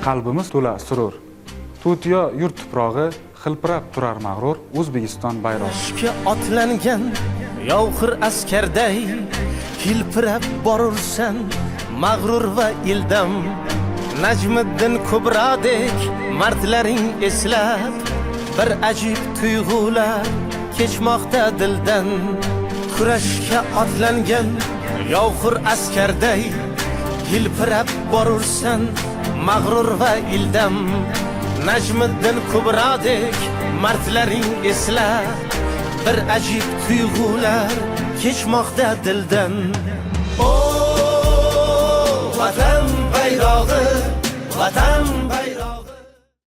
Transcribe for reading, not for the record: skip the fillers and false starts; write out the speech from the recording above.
Qalbimiz to'la surur. Tutiyo yurt tuprog'i hilpirab turar mag'rur O'zbekiston bayrog'i. Kurashga otlangan yovxir askarday hilpirab borursan mag'rur va ildam. Najmiddin Kubrodek mardlaring eslab, bir ajib tuyg'ular kechmoqda dildan. Kurashga otlangan yovxir askarday hilpirab borursan mag'rur va ildam. Najmiddin Kubrodek mardlaring eslab, bir ajib tuyg'ular kechmoqda dildan. O vatan bayrog'i, vatan bayrog'i.